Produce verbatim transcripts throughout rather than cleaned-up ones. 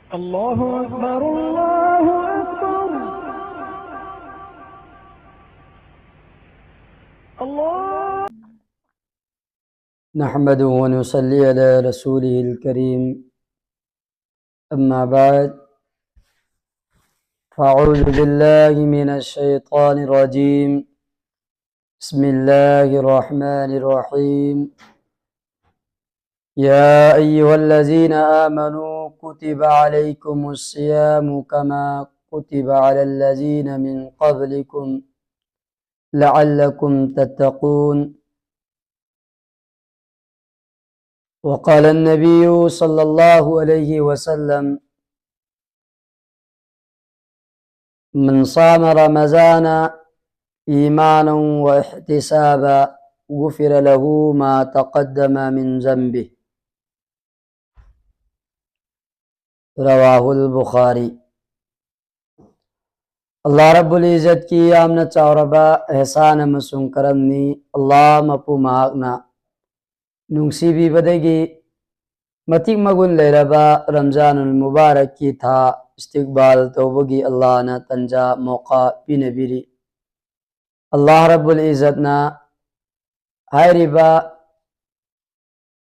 الله أكبر، الله أكبر. الله. نحمده ونصلي على رسوله الكريم. أما بعد، فأعوذ بالله من الشيطان الرجيم. بسم الله الرحمن الرحيم. يا أيها الذين آمنوا كتب عليكم الصيام كما كتب على الذين من قبلكم لعلكم تتقون. وقال النبي صلى الله عليه وسلم: من صام رمضان إيمانا واحتسابا غفر له ما تقدم من ذنبه. رواه البخاري. ꯑꯜꯂꯥꯍ ꯔꯕꯨꯜ ꯏꯖꯠꯀꯤ ꯌꯥꯝꯅ ꯆꯥꯎꯔꯕ ꯑꯦꯍꯁꯥꯟ ꯑꯃꯁꯨꯡ ꯀꯔꯝꯅꯤ꯫ ꯑꯜꯂꯥꯍ ꯃꯄꯨ ꯃꯍꯥꯛꯅ ꯅꯨꯡꯁꯤꯕꯤꯕꯗꯒꯤ ꯃꯇꯤꯛ ꯃꯒꯨꯟ ꯂꯩꯔꯕ ꯔꯝꯖꯥꯅꯨꯜ ꯃꯨꯕꯥꯔꯛꯀꯤ ꯊꯥ ꯏꯁꯇꯤꯛꯕꯥꯜ ꯇꯧꯕꯒꯤ ꯑꯜꯂꯥꯍꯅ ꯇꯟꯖꯥ ꯃꯣꯀꯥ ꯄꯤꯅꯕꯤꯔꯤ꯫ ꯑꯜꯂꯥꯍ ꯔꯕꯨꯜ ꯏꯖꯠꯅ ꯍꯥꯏꯔꯤꯕ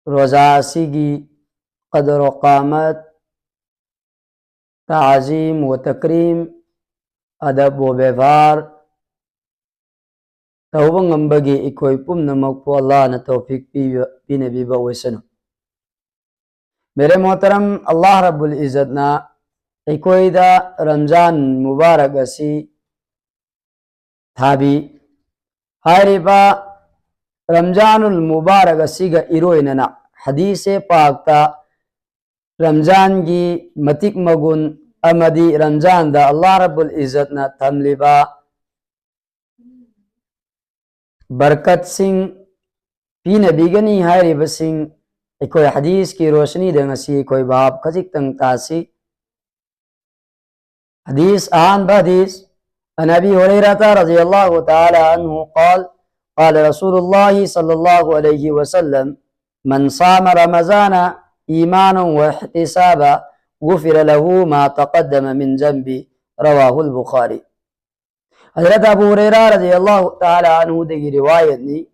ꯔꯣꯖꯥ ꯑꯁꯤꯒꯤ ꯀꯗꯔ ꯀꯥꯃꯠ, ꯇꯥꯖꯤꯝ ꯋ ꯇꯀ꯭ꯔꯤꯝ, ꯑꯗꯕ ꯋ ꯕꯦꯕꯥꯔ ꯇꯧꯕ ꯉꯝꯕꯒꯤ ꯑꯩꯈꯣꯏ ꯄꯨꯝꯅꯃꯛꯄꯨ ꯑꯜꯂꯥꯍꯅ ꯇꯧꯐꯤꯛ ꯄꯤꯕ, ꯄꯤꯅꯕꯤꯕ ꯑꯣꯏꯁꯅꯨ꯫ ꯃꯦꯔꯦ ꯃꯣꯍꯇꯔꯝ, ꯑꯜꯂꯥꯍ ꯔꯕꯨꯜ ꯏꯖꯠꯅ ꯑꯩꯈꯣꯏꯗ ꯔꯝꯖꯥꯟ ꯃꯨꯕꯥꯔꯛ ꯑꯁꯤ ꯊꯥꯕꯤ꯫ ꯍꯥꯏꯔꯤꯕ ꯔꯝꯖꯥꯅꯨꯜ ꯃꯨꯕꯥꯔꯛ ꯑꯁꯤꯒ ꯏꯔꯣꯏꯅꯅ ꯍꯗꯤꯁꯦ ꯄꯥꯛꯇ ꯔꯝꯖꯥꯟꯒꯤ ꯃꯇꯤꯛ ꯃꯒꯨꯟ ꯑꯃꯗꯤ ꯔꯝꯖꯥꯟꯗ ꯑꯜꯂꯥꯍ ꯔꯕꯨꯜ ꯏꯖꯠꯅ ꯊꯝꯂꯤꯕ ꯕꯔꯀꯠꯁꯤꯡ ꯄꯤꯅꯕꯤꯒꯅꯤ ꯍꯥꯏꯔꯤꯕꯁꯤꯡ ꯑꯩꯈꯣꯏ ꯍꯗꯤꯁꯀꯤ ꯔꯣꯁꯅꯤꯗ ꯉꯁꯤ ꯑꯩꯈꯣꯏ ꯚꯥꯞ ꯈꯖꯤꯛꯇꯪ ꯇꯥꯁꯤ꯫ ꯍꯗꯤꯁ, ꯑꯍꯥꯟꯕ ꯍꯗꯤꯁ, عن أبي هريرة رضي الله تعالى عنه قال: قال رسول الله صلى الله عليه وسلم: من صام رمضان إيمانا واحتسابا غفر له ما تقدم من ذنبه. رواه البخاري. Hazrat Abu Huraira radiyallahu ta'ala anhudagi riwayatni,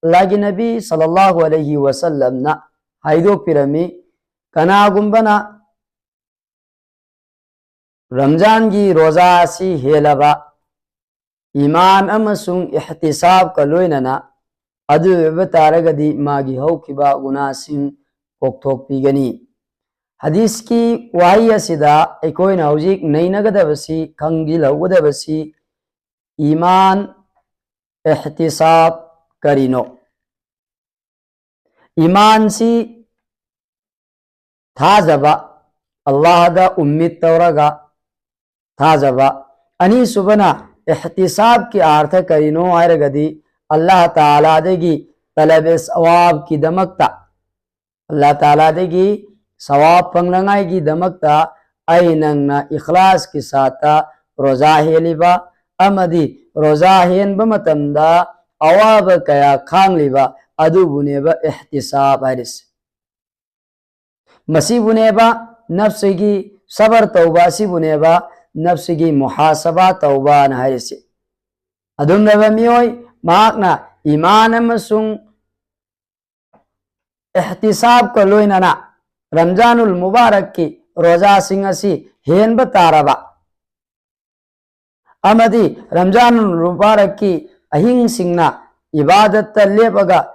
Allahgi Nabi sallallahu alayhi wa sallamna ꯍꯥꯏꯗꯣꯛꯄꯤꯔꯝꯃꯤ, ꯀꯅꯥꯒꯨꯝꯕꯅ ꯔꯝꯖꯥꯟꯒꯤ ꯔꯣꯖꯥ ꯑꯁꯤ ꯍꯦꯜꯂꯕ ꯏꯃꯥꯟ ꯑꯃꯁꯨꯡ ꯏꯍꯇꯤꯁꯥꯕꯀ ꯂꯣꯏꯅꯅ, ꯑꯗꯨ ꯑꯣꯏꯕ ꯇꯥꯔꯒꯗꯤ ꯃꯥꯒꯤ ꯍꯧꯈꯤꯕ ꯒꯨꯅꯥꯁꯤꯡ ꯀꯣꯛꯊꯣꯛꯄꯤꯒꯅꯤ꯫ ꯍꯗꯤꯁꯀꯤ ꯋꯥꯍꯩ ꯑꯁꯤꯗ ꯑꯩꯈꯣꯏꯅ ꯍꯧꯖꯤꯛ ꯅꯩꯅꯒꯗꯕꯁꯤ, ꯈꯪꯖꯤꯜꯍꯧꯒꯗꯕꯁꯤ, ꯏꯃꯥꯟ, ꯏꯍꯇꯤꯁꯥꯕ ꯀꯔꯤꯅꯣ? ꯏꯃꯥꯟꯁꯤ ꯊꯥꯖꯕ, ꯑꯜꯂꯥꯍꯗ ꯎꯝꯃꯤꯗ ꯇꯧꯔꯒ ꯊꯥꯖꯕ꯫ ꯑꯅꯤꯁꯨꯕꯅ ꯏꯍꯇꯤꯁꯥꯕꯀꯤ ꯑꯥꯔꯊ ꯀꯔꯤꯅꯣ ꯍꯥꯏꯔꯒꯗꯤ, ꯑꯜꯂꯥꯍ ꯇꯥꯂꯥꯗꯒꯤ ꯇꯂꯕꯦ ꯁꯋꯥꯕꯀꯤꯗꯃꯛꯇ, ꯑꯜꯂꯥꯍ ꯇꯥꯂꯥꯗꯒꯤ ꯁꯋꯥꯕ ꯐꯪꯅꯉꯥꯏꯒꯤꯗꯃꯛꯇ ꯑꯩ ꯅꯪꯅ ꯏꯈ꯭ꯂꯥꯁꯀꯤ ꯁꯥꯠꯇ ꯔꯣꯖꯥ ꯍꯦꯜꯂꯤꯕ ꯑꯃꯗꯤ ꯔꯣꯖꯥ ꯍꯦꯟꯕ ꯃꯇꯝꯗ ꯑꯋꯥꯕ ꯀꯌꯥ ꯈꯥꯡꯂꯤꯕ ꯑꯗꯨꯕꯨꯅꯦꯕ ꯏꯍꯇꯤꯁꯥꯕ ꯍꯥꯏꯔꯤꯁꯦ꯫ ꯃꯁꯤꯕꯨꯅꯦꯕ ꯅꯐꯁꯤꯒꯤ ꯁꯕꯔ ꯇꯧꯕ ꯑꯁꯤꯕꯨꯅꯦꯕ ꯅꯐꯁꯤꯒꯤ ꯃꯨꯍꯥꯁꯕꯥ ꯇꯧꯕꯅ ꯍꯥꯏꯔꯤꯁꯤ꯫ ꯑꯗꯨꯝꯂꯕ ꯃꯤꯑꯣꯏ ꯃꯍꯥꯛꯅ ꯏꯃꯥꯟ ꯑꯃꯁꯨꯡ ꯏꯍꯇꯤꯁꯥꯕꯀ ꯂꯣꯏꯅꯅ ꯔꯝꯖꯥꯅꯨꯜ ꯃꯨꯕꯥꯔꯛꯀꯤ ꯔꯣꯖꯥꯁꯤꯡ ꯑꯁꯤ ꯍꯦꯟꯕ ꯇꯥꯔꯕ ꯑꯃꯗꯤ ꯔꯝꯖꯥꯅꯨꯜ ꯃꯨꯕꯥꯔꯛꯀꯤ ꯑꯍꯤꯡꯁꯤꯡꯅ ꯏꯕꯥꯗꯠꯇ ꯂꯦꯞꯄꯒ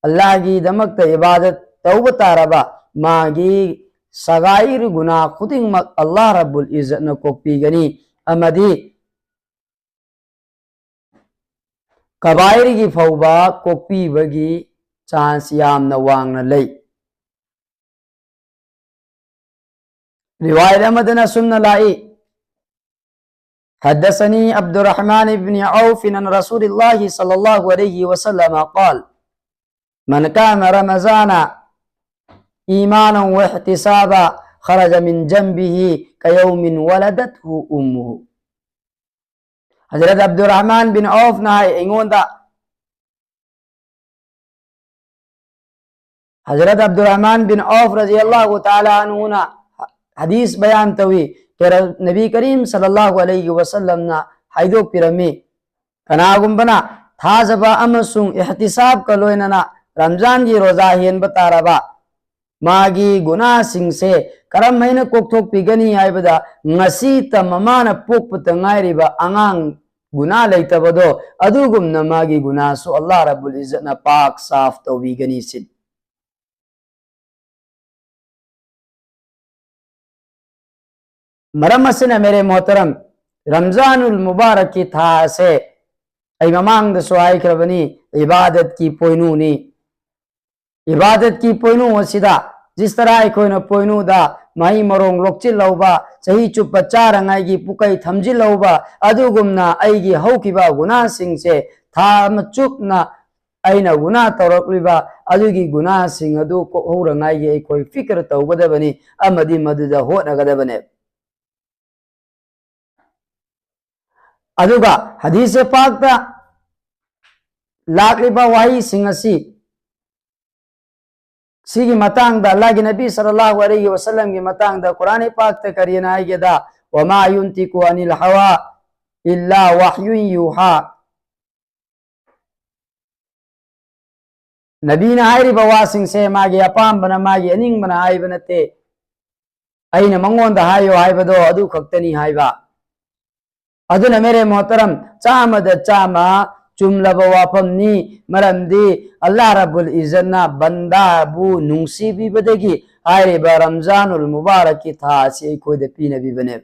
ꯑꯜꯂꯥꯍꯒꯤꯗꯃꯛꯇ ꯏꯕꯥꯗꯠ ꯇꯧꯕ ꯇꯥꯔꯕ ꯃꯥꯒꯤ ꯁꯒꯥꯏꯔ ꯒꯨꯅꯥ ꯈꯨꯗꯤꯡꯃꯛ ꯑꯜꯂꯥꯍ ꯔꯕꯨꯜ ꯏꯖꯠꯅ ꯀꯣꯛꯄꯤꯒꯅꯤ ꯑꯃꯗꯤ ꯀꯕꯥꯏꯔꯒꯤ ꯐꯥꯎꯕ ꯀꯣꯛꯄꯤꯕꯒꯤ ꯆꯥꯟꯁ ꯌꯥꯝꯅ ꯋꯥꯡꯅ ꯂꯩ꯫ ꯔꯤꯋꯥꯌꯠ ꯑꯃꯗꯅ ꯑꯁꯨꯝꯅ ꯂꯥꯛꯏ, حدثني عبد الرحمن بن عوف عن رسول الله صلى الله عليه وسلم قال: من قام رمضان إيمانا واحتسابا خرج من ذنبه كيوم ولدته أمه. ꯍꯖꯔꯠ ꯑꯕꯗꯨꯔꯔꯍꯃꯥꯟ ꯕꯤꯟ ꯑꯧꯐꯅ ꯍꯥꯏ ꯑꯩꯉꯣꯟꯗ, ꯍꯖꯔꯠ ꯑꯕꯗꯨꯔꯔꯍꯃꯥꯟ ꯕꯤꯟ ꯑꯧꯐ ꯔꯖꯤꯌꯜꯂꯥꯍꯨ ꯇꯥꯂꯥ ꯑꯟꯍꯨꯅ ꯍꯗꯤꯁ ꯕꯌꯥꯟ ꯇꯧꯏ꯫ ꯀꯦꯔ-, ꯅꯕꯤ ꯀꯔꯤꯝ ꯁꯜꯂꯜꯂꯥꯍꯨ ꯑꯂꯩꯍꯤ ꯋꯁꯜꯂꯝꯅ ꯍꯥꯏꯗꯣꯛꯄꯤꯔꯝꯃꯤ, ꯀꯅꯥꯒꯨꯝꯕꯅ ꯊꯥꯖꯕ ꯑꯃꯁꯨꯡ ꯏꯍꯇꯤꯁꯥꯕꯀ ꯂꯣꯏꯅꯅ ꯔꯝꯖꯥꯟꯒꯤ ꯔꯣꯖꯥ ꯍꯦꯟꯕ ꯇꯥꯔꯕ, ꯃꯥꯒꯤ ꯒꯨꯅꯥꯁꯤꯡꯁꯦ ꯀꯔꯝ ꯍꯥꯏꯅ ꯀꯣꯛꯊꯣꯛꯄꯤꯒꯅꯤ ꯍꯥꯏꯕꯗ, ꯉꯁꯤꯇ ꯃꯃꯥꯅ ꯄꯣꯛꯄꯇ ꯉꯥꯏꯔꯤꯕ ꯑꯉꯥꯡ ꯒꯨꯅꯥ ꯂꯩꯇꯕꯗꯣ, ꯑꯗꯨꯒꯨꯝꯅ ꯃꯥꯒꯤ ꯒꯨꯅꯥꯁꯨ ꯑꯜꯂꯥꯍ ꯔꯕꯨꯜ ꯏꯖꯠꯅ ꯄꯥꯛ ꯁꯥꯐ ꯇꯧꯕꯤꯒꯅꯤ ꯁꯤꯅꯤ꯫ ꯃꯔꯝ ꯑꯁꯤꯅ, ꯃꯦꯔꯦ ꯃꯣꯍꯇꯔꯝ, ꯔꯝꯖꯥꯅꯨꯜ ꯃꯨꯕꯥꯔꯛꯀꯤ ꯊꯥ ꯑꯁꯦ ꯑꯩ ꯃꯃꯥꯡꯗꯁꯨ ꯍꯥꯏꯈ꯭ꯔꯕꯅꯤ, ꯏꯕꯥꯗꯠꯀꯤ ꯄꯣꯏꯅꯨꯅꯤ꯫ ꯏꯕꯥꯗꯠꯀꯤ ꯄꯣꯏꯅꯨ ꯑꯁꯤꯗ, ꯖꯤꯁ ꯇꯔꯥ ꯑꯩꯈꯣꯏꯅ ꯄꯣꯏꯅꯨꯗ ꯃꯍꯩ ꯃꯔꯣꯡ ꯂꯣꯛꯆꯤꯜꯍꯧꯕ, ꯆꯍꯤ ꯆꯨꯞꯄ ꯆꯥꯔꯉꯥꯏꯒꯤ ꯄꯨꯀꯩ ꯊꯝꯖꯤꯜꯍꯧꯕ, ꯑꯗꯨꯒꯨꯝꯅ ꯑꯩꯒꯤ ꯍꯧꯈꯤꯕ ꯒꯨꯅꯥꯁꯤꯡꯁꯦ ꯊꯥ ꯑꯃ ꯆꯨꯞꯅ ꯑꯩꯅ ꯒꯨꯅꯥ ꯇꯧꯔꯛꯂꯤꯕ ꯑꯗꯨꯒꯤ ꯒꯨꯅꯥꯁꯤꯡ ꯑꯗꯨ ꯀꯣꯛꯍꯧꯔꯉꯥꯏꯒꯤ ꯑꯩꯈꯣꯏ ꯐꯤꯀꯔ ꯇꯧꯒꯗꯕꯅꯤ ꯑꯃꯗꯤ ꯃꯗꯨꯗ ꯍꯣꯠꯅꯒꯗꯕꯅꯦ꯫ ꯑꯗꯨꯒ ꯍꯗꯤꯁꯦ ꯄꯥꯛꯇ ꯂꯥꯛꯂꯤꯕ ꯋꯥꯍꯩꯁꯤꯡ ꯑꯁꯤ, ꯁꯤꯒꯤ ꯃꯇꯥꯡꯗ, ꯑꯜꯂꯥꯍꯒꯤ ꯅꯕꯤ ꯁꯜꯂꯜꯂꯥꯍꯨ ꯑꯂꯩꯍꯤ ꯋꯁꯜꯂꯝꯒꯤ ꯃꯇꯥꯡꯗ ꯀꯨꯔꯥꯟ ꯄꯥꯛꯇ ꯀꯔꯤꯅ ꯍꯥꯏꯒꯦꯗ, "ꯋꯃꯥ ꯌꯨꯟꯇꯤꯀꯨ ꯑꯅꯤꯜ ꯍꯋꯥ ꯏꯜꯂꯥ ꯋꯥꯍꯌꯨꯟ ꯌꯨꯍꯥ"꯫ ꯅꯕꯤꯅ ꯍꯥꯏꯔꯤꯕ ꯋꯥꯁꯤꯡꯁꯦ ꯃꯥꯒꯤ ꯑꯄꯥꯝꯕꯅ, ꯃꯥꯒꯤ ꯑꯅꯤꯡꯕꯅ ꯍꯥꯏꯕ ꯅꯠꯇꯦ, ꯑꯩꯅ ꯃꯉꯣꯟꯗ ꯍꯥꯏꯌꯣ ꯍꯥꯏꯕꯗꯣ ꯑꯗꯨ ꯈꯛꯇꯅꯤ ꯍꯥꯏꯕ꯫ ꯑꯗꯨꯅ ꯃꯦꯔꯦ ꯃꯣꯍꯇꯔꯝ, ꯆꯥꯝꯃꯗ ꯆꯥꯝꯃ ꯆꯨꯝꯂꯕ ꯋꯥꯐꯝꯅꯤ, ꯃꯔꯝꯗꯤ ꯑꯜꯂꯥꯍ ꯔꯕꯨꯜ ꯏꯖꯠꯅ ꯕꯟꯗꯥꯕꯨ ꯅꯨꯡꯁꯤꯕꯤꯕꯗꯒꯤ ꯍꯥꯏꯔꯤꯕ ꯔꯝꯖꯥꯅꯨꯜ ꯃꯨꯕꯥꯔꯛꯀꯤ ꯊꯥ ꯑꯁꯤ ꯑꯩꯈꯣꯏꯗ ꯄꯤꯅꯕꯤꯕꯅꯦ꯫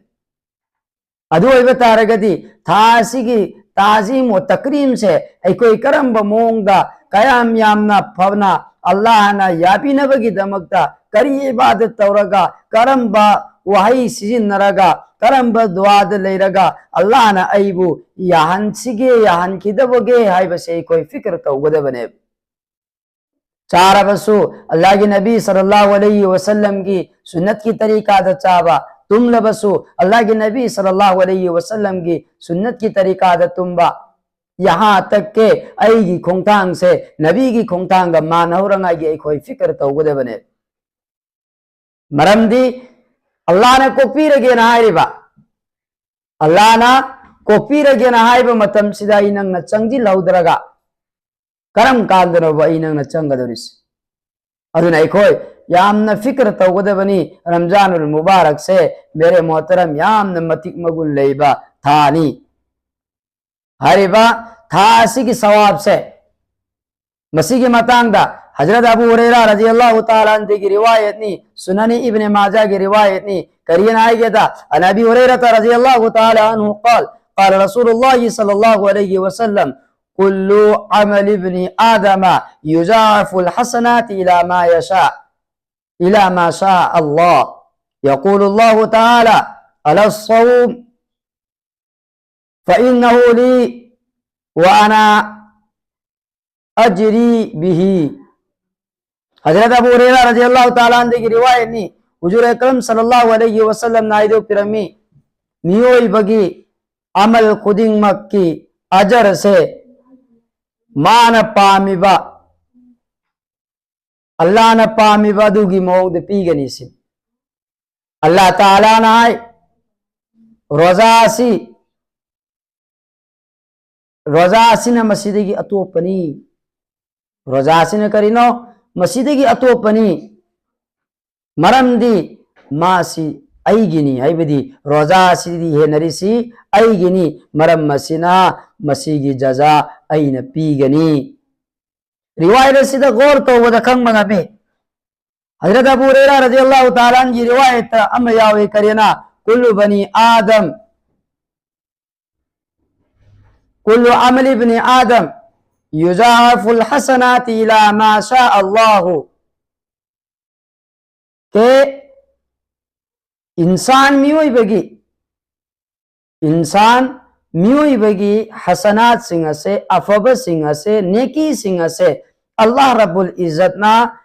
ꯑꯗꯨ ꯑꯣꯏꯕ ꯇꯥꯔꯒꯗꯤ ꯊꯥ ꯑꯁꯤꯒꯤ ꯇꯥꯖꯤꯝ ꯋꯥ ꯇꯀꯔꯤꯝꯁꯦ ꯑꯩꯈꯣꯏ ꯀꯔꯝꯕ ꯃꯑꯣꯡꯗ, ꯀꯌꯥꯝ ꯌꯥꯝꯅ ꯐꯅ ꯑꯜꯂꯥꯍꯅ ꯌꯥꯕꯤꯅꯕꯒꯤꯗꯃꯛꯇ ꯀꯔꯤ ꯏꯕꯥꯗꯠ ꯇꯧꯔꯒ, ꯀꯔꯝꯕ ꯋꯥꯍꯩ ꯁꯤꯖꯤꯟꯅꯔꯒ, ꯀꯔꯝꯕ ꯗꯨꯋꯥꯗ ꯂꯩꯔꯒ ꯑꯜꯂꯥꯍꯅ ꯑꯩꯕꯨ ꯌꯥꯍꯟꯁꯤꯒꯦ, ꯌꯥꯍꯟꯈꯤꯗꯕꯒꯦ ꯍꯥꯏꯕꯁꯦ ꯑꯩꯈꯣꯏ ꯐꯤꯀꯔ ꯇꯧꯒꯗꯕꯅꯦꯕ꯫ ꯆꯥꯔꯕꯁꯨ ꯑꯜꯂꯥꯍꯒꯤ ꯅꯕꯤ ꯁꯜꯂꯜꯂꯥꯍꯨ ꯑꯂꯩꯍꯤ ꯋꯁꯜꯂꯝꯒꯤ ꯁꯨꯟꯅꯠꯀꯤ ꯇꯔꯤꯀꯥꯗ ꯆꯥꯕ, ꯇꯨꯝꯂꯕꯁꯨ ꯑꯜꯂꯥꯍꯒꯤ ꯅꯕꯤ ꯁꯜꯂꯜꯂꯥꯍꯨ ꯑꯂꯩꯍꯤ ꯋꯁꯜꯂꯝꯒꯤ ꯁꯨꯟꯅꯠꯀꯤ ꯇꯔꯤꯀꯥꯗ ꯇꯨꯝꯕ, ꯌꯍꯥ ꯇꯛꯀꯦ ꯑꯩꯒꯤ ꯈꯣꯡꯊꯥꯡꯁꯦ ꯅꯕꯤꯒꯤ ꯈꯣꯡꯊꯥꯡꯒ ꯃꯥꯟꯅꯍꯧꯔꯉꯥꯏꯒꯤ ꯑꯩꯈꯣꯏ ꯐꯤꯀꯔ ꯇꯧꯒꯗꯕꯅꯦ꯫ ꯃꯔꯝꯗꯤ ꯑꯜꯂꯥꯅ ꯀꯣꯛꯄꯤꯔꯒꯦꯅ ꯍꯥꯏꯔꯤꯕ, ꯑꯜꯂꯥꯅ ꯀꯣꯛꯄꯤꯔꯒꯦꯅ ꯍꯥꯏꯕ ꯃꯇꯝꯁꯤꯗ ꯑꯩ ꯅꯪꯅ ꯆꯪꯁꯤꯜꯍꯧꯗ꯭ꯔꯒ ꯀꯔꯝ ꯀꯥꯟꯗꯅꯣꯕ ꯑꯩ ꯅꯪꯅ ꯆꯪꯒꯗꯧꯔꯤꯁꯦ? ꯑꯗꯨꯅ ꯑꯩꯈꯣꯏ ꯌꯥꯝꯅ ꯐꯤꯀꯔ ꯇꯧꯒꯗꯕꯅꯤ꯫ ꯔꯝꯖꯥꯅꯨꯜ ꯃꯨꯕꯥꯔꯛꯁꯦ ꯃꯦꯔꯦ ꯃꯣꯍꯇꯔꯝ ꯌꯥꯝꯅ ꯃꯇꯤꯛ ꯃꯒꯨꯟ ꯂꯩꯕ ꯊꯥꯅꯤ꯫ ꯍꯥꯏꯔꯤꯕ ꯊꯥ ꯑꯁꯤꯒꯤ ꯁꯋꯥꯕꯁꯦ, ꯃꯁꯤꯒꯤ ꯃꯇꯥꯡꯗ ꯍꯖꯔꯠ ꯑꯕꯨ ꯍꯨꯔꯩꯔꯥ ꯔꯖꯤꯌꯜꯂꯥꯍꯨ ꯇꯥꯂꯥ ꯑꯟꯍꯨꯒꯤ ꯔꯤꯋꯥꯌꯠꯅꯤ, ꯁꯨꯅꯅꯤ ꯏꯕꯅꯦ ꯃꯥꯖꯥꯒꯤ ꯔꯤꯋꯥꯌꯠꯅꯤ꯫ ꯀꯔꯤꯅ ꯍꯥꯏꯒꯦꯗ, عن أبي هريرة رضي الله تعالى عنه قال قال رسول الله صلى الله عليه وسلم كل عمل ابن آدم يضاعف الحسنات إلى ما يشاء إلى ما شاء الله. يقول الله تعالى على الصوم فإنه لي وأنا أجزي به. ꯍꯖꯔꯠ ꯑꯕꯨ ꯍꯨꯔꯩꯔꯥ ꯔꯖꯤꯌꯜꯂꯥꯍꯨ ꯇꯥꯂꯥ ꯑꯟꯍꯨꯒꯤ ꯔꯤꯋꯥꯌꯠꯅꯤ꯫ ꯍꯨꯖꯨꯔ ꯑꯀꯔꯝ ꯁꯜꯂꯜꯂꯥꯍꯨ ꯑꯂꯩꯍꯤ ꯋꯁꯜꯂꯝꯅ ꯍꯥꯏꯗꯣꯛꯄꯤꯔꯝꯃꯤ, ꯃꯤꯑꯣꯏꯕꯒꯤ ꯑꯃꯜ ꯈꯨꯗꯤꯡꯃꯛꯀꯤ ꯑꯖꯔꯁꯦ ꯃꯥꯅ ꯄꯥꯝꯃꯤꯕ, ꯑꯜꯂꯥꯅ ꯄꯥꯝꯃꯤꯕ ꯑꯗꯨꯒꯤ ꯃꯑꯣꯡꯗ ꯄꯤꯒꯅꯤ ꯁꯤꯅꯤ꯫ ꯑꯜꯂꯥ ꯇꯥꯂꯥꯅ ꯍꯥꯏ, ꯔꯣꯖꯥ ꯑꯁꯤ, ꯔꯣꯖꯥ ꯑꯁꯤꯅ ꯃꯁꯤꯗꯒꯤ ꯑꯇꯣꯞꯄꯅꯤ꯫ ꯔꯣꯖꯥ ꯑꯁꯤꯅ ꯀꯔꯤꯅꯣ? ꯃꯁꯤꯗꯒꯤ ꯑꯇꯣꯞꯄꯅꯤ꯫ ꯃꯔꯝꯗꯤ ꯃꯥꯁꯤ ꯑꯩꯒꯤꯅꯤ, ꯍꯥꯏꯕꯗꯤ ꯔꯣꯖꯥ ꯑꯁꯤꯗꯤ ꯍꯦꯟꯅꯔꯤꯁꯤ ꯑꯩꯒꯤꯅꯤ꯫ ꯃꯔꯝ ꯑꯁꯤꯅ ꯃꯁꯤꯒꯤ ꯖꯖꯥ ꯑꯩꯅ ꯄꯤꯒꯅꯤ꯫ ꯔꯤꯋꯥꯌꯠ ꯑꯁꯤꯗ ꯒꯧꯔ ꯇꯧꯕꯗ ꯈꯪꯕ ꯉꯝꯃꯤ꯫ ꯍꯖꯔꯠ ꯑꯕꯨ ꯍꯨꯔꯩꯔꯥ ꯔꯖꯤꯌꯜꯂꯥꯍꯨ ꯇꯥꯂꯥ ꯑꯟꯍꯨꯒꯤ ꯔꯤꯋꯥꯌꯠꯇ ꯑꯃ ꯌꯥꯎꯏ, ꯀꯔꯤꯅ? كل بني آدم كل عمل ابن آدم يضاعف الحسنات إلى ما شاء الله. ꯀꯦ ꯏꯟꯁꯥꯟ ꯃꯤꯑꯣꯏꯕꯒꯤ, ꯏꯟꯁꯥꯟ ꯃꯤꯑꯣꯏꯕꯒꯤ ꯍꯁꯅꯥꯠꯁꯤꯡ ꯑꯁꯦ, ꯑꯐꯕꯁꯤꯡ ꯑꯁꯦ, ꯅꯦꯀꯤꯁꯤꯡ ꯑꯁꯦ ꯑꯜꯂꯥꯍ ꯔꯕꯨꯜ ꯏꯖꯠꯅ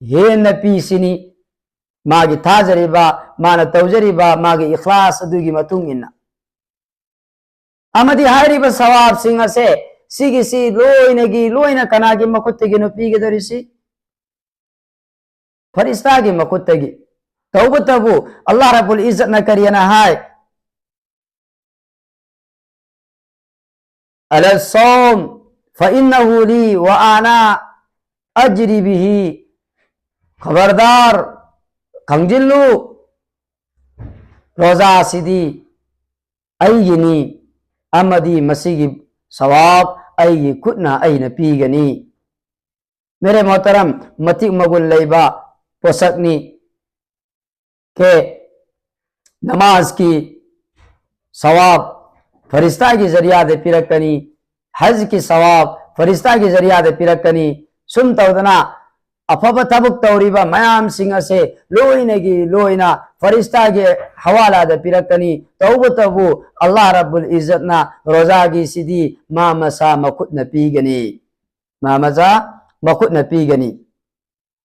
ꯍꯦꯟꯅ ꯄꯤꯁꯤꯅꯤ꯫ ꯃꯥꯒꯤ ꯊꯥꯖꯔꯤꯕ, ꯃꯥꯅ ꯇꯧꯖꯔꯤꯕ, ꯃꯥꯒꯤ ꯏꯈ꯭ꯂꯥꯁ ꯑꯗꯨꯒꯤ ꯃꯇꯨꯡ ꯏꯟꯅ꯫ ꯑꯃꯗꯤ ꯍꯥꯏꯔꯤꯕ ꯁꯋꯥꯕꯁꯤꯡ ꯑꯁꯦ, ꯁꯤꯒꯤꯁꯤ ꯂꯣꯏꯅꯒꯤ ꯂꯣꯏꯅ ꯀꯅꯥꯒꯤ ꯃꯈꯨꯠꯇꯒꯤꯅꯣ ꯄꯤꯒꯗꯧꯔꯤꯁꯤ? ꯐꯔꯤꯁꯇꯥꯒꯤ ꯃꯈꯨꯠꯇꯒꯤ꯫ ꯇꯧꯕꯇꯕꯨ ꯑꯜꯂꯥꯍ ꯔꯕꯨꯜ ꯏꯖꯠꯅ ꯀꯔꯤꯅ ꯍꯥꯏ? "ꯑꯂꯥ ꯁꯣꯝ ꯐ ꯏꯟꯅꯍꯨ ꯂꯤ ꯋ ꯑꯅꯥ ꯑꯖ꯭ꯔꯤ ꯕꯤꯍꯤ"꯫ ꯈꯕꯔꯗꯥꯔ, ꯈꯪꯖꯤꯜꯂꯨ, ꯔꯣꯖꯥ ꯑꯁꯤꯗꯤ ꯑꯩꯒꯤꯅꯤ ꯑꯃꯗꯤ ꯃꯁꯤꯒꯤ ꯁꯋꯥꯕ ꯑꯩꯒꯤ ꯈꯨꯠꯅ ꯑꯩꯅ ꯄꯤꯒꯅꯤ꯫ ꯃꯦꯔꯦ ꯃꯣꯍꯇꯔꯝ, ꯃꯇꯤꯛ ꯃꯒꯨꯟ ꯂꯩꯕ ꯄꯣꯠꯁꯛꯅꯤ꯫ ꯀꯦ ꯅꯃꯥꯖꯀꯤ ꯁꯋꯥꯕ ꯐꯔꯤꯁꯇꯥꯒꯤ ꯖꯔꯤꯌꯥꯗ ꯄꯤꯔꯛꯀꯅꯤ, ꯍꯖꯀꯤ ꯁꯋꯥꯕ ꯐꯔꯤꯁꯇꯥꯒꯤ ꯖꯔꯤꯌꯥꯗ ꯄꯤꯔꯛꯀꯅꯤ꯫ ꯁꯨꯝ ꯇꯧꯗꯅ ꯑꯐꯕ ꯊꯕꯛ ꯇꯧꯔꯤꯕ ꯃꯌꯥꯝꯁꯤꯡ ꯑꯁꯦ ꯂꯣꯏꯅꯒꯤ ꯂꯣꯏꯅ ꯐꯔꯤꯁꯇꯥꯒꯤ ꯍꯋꯥꯂꯥꯗ ꯄꯤꯔꯛꯀꯅꯤ꯫ ꯇꯧꯕꯇꯕꯨ ꯑꯜꯂꯥꯍ ꯔꯕꯨꯜ ꯏꯖꯠꯅ ꯔꯣꯖꯥꯒꯤꯁꯤꯗꯤ ꯃꯥ ꯃꯁꯥ ꯃꯈꯨꯠꯅ ꯄꯤꯒꯅꯤ, ꯃꯥ ꯃꯁꯥ ꯃꯈꯨꯠꯅ ꯄꯤꯒꯅꯤ꯫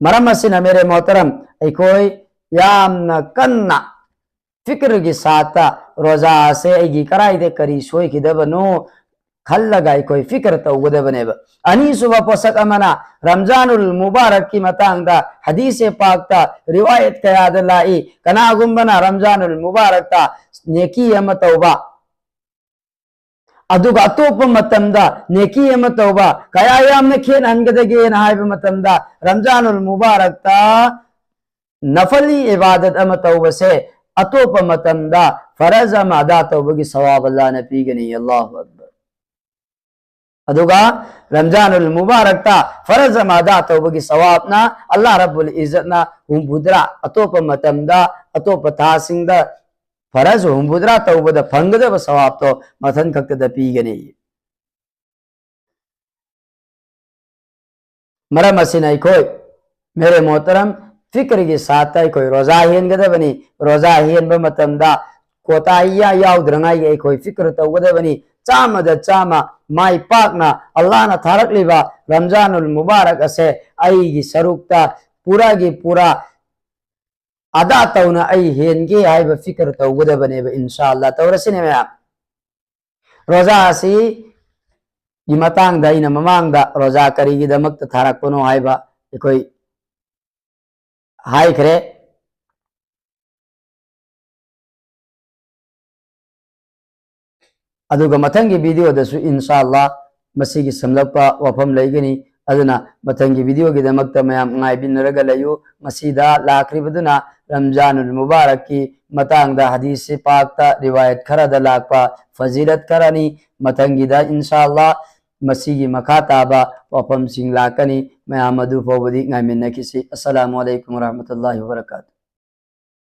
ꯃꯔꯝ ꯑꯁꯤꯅ ꯃꯦꯔꯦ ꯃꯣꯍꯇꯔꯝ, ꯑꯩꯈꯣꯏ ꯌꯥꯝꯅ ꯀꯟꯅ ꯐꯤꯀ꯭ꯔꯒꯤ ꯁꯥꯠꯇ ꯔꯣꯖꯥ ꯑꯁꯦ ꯑꯩꯒꯤ ꯀꯔꯥꯏꯗ ꯀꯔꯤ ꯁꯣꯏꯈꯤꯗꯕꯅꯣ ꯈꯜꯂꯒ ꯑꯩꯈꯣꯏ ꯐꯤꯀ꯭ꯔ ꯇꯧꯒꯗꯕꯅꯦꯕ꯫ ꯑꯅꯤꯁꯨꯕ ꯄꯣꯠꯁꯛ ꯑꯃꯅ ꯔꯝꯖꯥꯅꯨꯜ ꯃꯨꯕꯥꯔꯛꯀꯤ ꯃꯇꯥꯡꯗ ꯍꯗꯤꯁꯦ ꯄꯥꯛꯇ ꯔꯤꯋꯥꯌꯠ ꯀꯌꯥꯗ ꯂꯥꯛꯏ꯫ ꯀꯅꯥꯒꯨꯝꯕꯅ ꯔꯝꯖꯥꯅꯨꯜ ꯃꯨꯕꯥꯔꯛꯇ ꯅꯦꯀꯤ ꯑꯃ ꯇꯧꯕ, ꯑꯗꯨꯒ ꯑꯇꯣꯞꯄ ꯃꯇꯝꯗ ꯅꯦꯀꯤ ꯑꯃ ꯇꯧꯕ ꯀꯌꯥ ꯌꯥꯝꯅ ꯈꯦꯠꯅꯍꯟꯒꯗꯒꯦꯅ ꯍꯥꯏꯕ ꯃꯇꯝꯗ, ꯔꯝꯖꯥꯅꯨꯜ ꯃꯨꯕꯥꯔꯛꯇ ꯅꯐꯂꯤ ꯏꯕꯥꯗꯠ ꯑꯃ ꯇꯧꯕꯁꯦ ꯑꯇꯣꯞꯄ ꯃꯇꯝꯗ ꯐꯔꯖ ꯑꯃ ꯑꯗꯥ ꯇꯧꯕꯒꯤ ꯁꯋꯥꯕ ꯑꯜꯂꯥꯍꯅ ꯄꯤꯒꯅꯤ꯫ ꯑꯜꯂꯥꯍꯨ ꯑꯛꯕꯔ꯫ ꯑꯗꯨꯒ ꯔꯝꯖꯥꯅꯨꯜ ꯃꯨꯕꯥꯔꯛꯇ ꯐꯔꯖ ꯑꯃ ꯑꯗꯥ ꯇꯧꯕꯒꯤ ꯁꯋꯥꯕꯅ ꯑꯜꯂꯥꯍ ꯔꯕꯨꯜ ꯏꯖꯠꯅ ꯍꯨꯝꯐꯨꯇꯔꯥ, ꯑꯇꯣꯞꯄ ꯃꯇꯝꯗ, ꯑꯇꯣꯞꯄ ꯊꯥꯁꯤꯡꯗ ꯐꯔꯖ ꯍꯨꯝꯐꯨꯇꯔꯥ ꯇꯧꯕꯗ ꯐꯪꯒꯗꯕ ꯁꯋꯥꯕꯇꯣ ꯃꯊꯟ ꯈꯛꯇꯗ ꯄꯤꯒꯅꯤ꯫ ꯃꯔꯝ ꯑꯁꯤꯅ ꯑꯩꯈꯣꯏ ꯃꯦꯔꯦ ꯃꯣꯍꯇꯔꯝ, ꯐꯤꯀ꯭ꯔꯒꯤ ꯁꯥꯠꯇ ꯑꯩꯈꯣꯏ ꯔꯣꯖꯥ ꯍꯦꯟꯒꯗꯕꯅꯤ꯫ ꯔꯣꯖꯥ ꯍꯦꯟꯕ ꯃꯇꯝꯗ ꯀꯣꯇꯥꯍꯤ ꯌꯥꯎꯗ꯭ꯔꯉꯥꯏꯒꯤ ꯑꯩꯈꯣꯏ ꯐꯤꯀ꯭ꯔ ꯇꯧꯒꯗꯕꯅꯤ꯫ ꯆꯥꯝꯃꯗ ꯆꯥꯝꯃ ꯃꯥꯏ ꯄꯥꯛꯅ ꯑꯜꯂꯥꯍꯅ ꯊꯥꯔꯛꯂꯤꯕ ꯔꯝꯖꯥꯅꯨꯜ ꯃꯨꯕꯥꯔꯛ ꯑꯁꯦ ꯑꯩꯒꯤ ꯁꯔꯨꯛꯇ ꯄꯨꯔꯥꯒꯤ ꯄꯨꯔꯥ ꯑꯗꯥ ꯇꯧꯅ ꯑꯩ ꯍꯦꯟꯒꯦ ꯍꯥꯏꯕ ꯐꯤꯀ꯭ꯔ ꯇꯧꯒꯗꯕꯅꯦꯕ꯫ ꯏꯟꯁꯥ ꯑꯜꯂꯥꯍ ꯇꯧꯔꯁꯤꯅꯦ ꯃꯌꯥꯝ꯫ ꯔꯣꯖꯥ ꯑꯁꯤ ꯒꯤ ꯃꯇꯥꯡꯗ ꯑꯩꯅ ꯃꯃꯥꯡꯗ ꯔꯣꯖꯥ ꯀꯔꯤꯒꯤꯗꯃꯛꯇ ꯊꯥꯔꯛꯄꯅꯣ ꯍꯥꯏꯕ ꯑꯩꯈꯣꯏ ꯍꯥꯏꯈ꯭ꯔꯦ꯫ ꯑꯗꯨꯒ ꯃꯊꯪꯒꯤ video ꯗꯁꯨ ꯏꯟꯁꯥ ꯑꯜꯂꯥ ꯃꯁꯤꯒꯤ ꯁꯝꯂꯞꯄ ꯋꯥꯐꯝ ꯂꯩꯒꯅꯤ꯫ ꯑꯗꯨꯅ ꯃꯊꯪꯒꯤ video ꯒꯤꯗꯃꯛꯇ ꯃꯌꯥꯝ ꯉꯥꯏꯕꯤꯅꯔꯒ ꯂꯩꯌꯨ꯫ ꯃꯁꯤꯗ ꯂꯥꯛꯈ꯭ꯔꯤꯕꯗꯨꯅ ꯔꯝꯖꯥꯅꯨꯜ ꯃꯨꯕꯥꯔꯛꯀꯤ ꯃꯇꯥꯡꯗ ꯍꯗꯤꯁ ꯄꯥꯛꯇ ꯔꯤꯋꯥꯌꯠ ꯈꯔꯗ ꯂꯥꯛꯄ ꯐꯖꯤꯂꯠ ꯈꯔꯅꯤ꯫ ꯃꯊꯪꯒꯤꯗ ꯏꯟꯁꯥ ꯑꯜꯂꯥ ꯃꯁꯤꯒꯤ ꯃꯈꯥ ꯇꯥꯕ ꯋꯥꯐꯝꯁꯤꯡ ꯂꯥꯛꯀꯅꯤ꯫ ꯃꯌꯥꯝ ꯑꯗꯨ ꯐꯥꯎꯕꯗꯤ ꯉꯥꯏꯃꯤꯟꯅꯈꯤꯁꯤ꯫ ꯑꯁꯁꯂꯥꯃꯨ ꯑꯂꯩꯀꯨꯝ ꯋꯔꯍꯃꯇꯨꯜꯂꯥꯍꯤ ꯋꯕꯔꯀꯥꯇꯨ꯫